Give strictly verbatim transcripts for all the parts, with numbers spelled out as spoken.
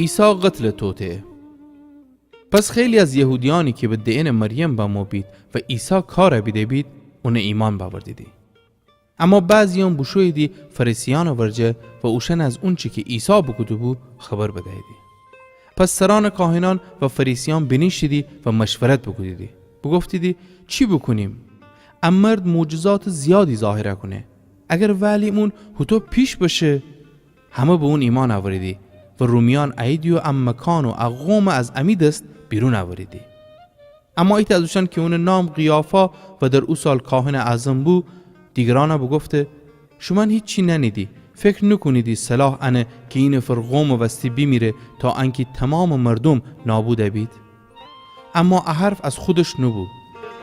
عیسی قتلٚ توطئه. پس خیلی از یهودیأنی کی به دئنٚ مریم بمو بید و عیسی کارَ بیده بید، اونَ ایمأن بأوردیدی. اما بعضی‌یأن بوشوییدی فریسیأنٚ ورجه و اوشأن از اونچی کی عیسی بوکوده‌بو خبر بدییدی. پس سرأنٚ کاهنأن و فریسیأن بینیشتیدی و مشورت بوکودیدی. بوگفتیدی: چی بوکونیم؟ ا مرد معجزاتٚ زیادی ظاهر کونه. اگر وئلیم اون هوطو پیش بشه، همه به اون ایمأن اوریدی و رومیأن اییدی و ا مکان و ا قومَ از امی دس بیرون اوریدی. اما ایتأ از اوشأن کی اونٚ نام قیافا و در او سال کاهنٚ اعظم بو، دیگرأنَ بوگفته: شومأن هیچی نأنیدی، فکر نوکونیدی صلاح انه کی اینفر قومٚ وستی بیمیره تا انکی تومامٚ مردوم نابود بید؟ اما ا حرف از خودش نوبو،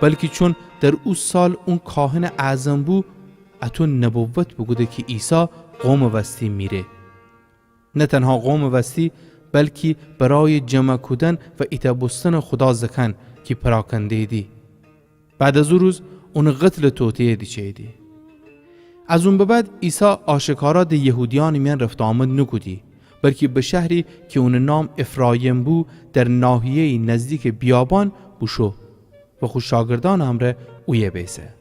بلکی چون در او سال اون کاهنٚ اعظم بو، اطو نبوت بوکوده کی عیسی قومٚ وستی میره. نه تنها قومٚ وستی، بلکی برای جمع کودن و ایتأ بوستنٚ خودا زکأن کی پراکنده‌ییدی. بعد از او روز اونٚ قتلٚ توطئه دیچه‌ییدی. از اون به بعد عیسی آشکارا د یهودیأنٚ میأن رفت و آمد نوکودی، بلکی به شهری کی اونٚ نام افرایم بو، در ناحیه‌یی نزدیکٚ بیابان بوشو و خو شاگردأنٚ امرأ اویه بیسه.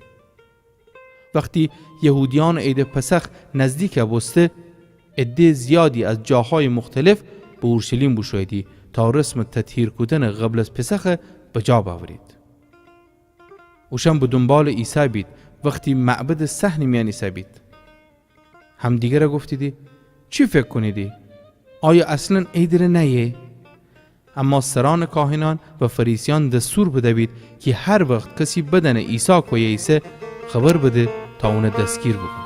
وختی یهودیأنٚ عیدٚ پسخ نزدیک بوسته، عده زیادی از جاهای مختلف به اورشلیم بوشوییدی تا رسمٚ تطهیر کودنٚ قبل از پسخ بجا بأورید. اوشأن به دونبالٚ عیسی بید، وختی معبدٚ صحنٚ میأن ایسه بید. همدیگره گفتیدی: چی فکر کونیدی؟ آیا اصلاً عیدٚ ره نأیه؟ اما سرأنٚ کاهنأن و فریسیأن دستور بده‌بید کی هر وخت کسی بدأنه عیسی کویه ایسه، خبر بده تا اونَ دستگیر بوکونه.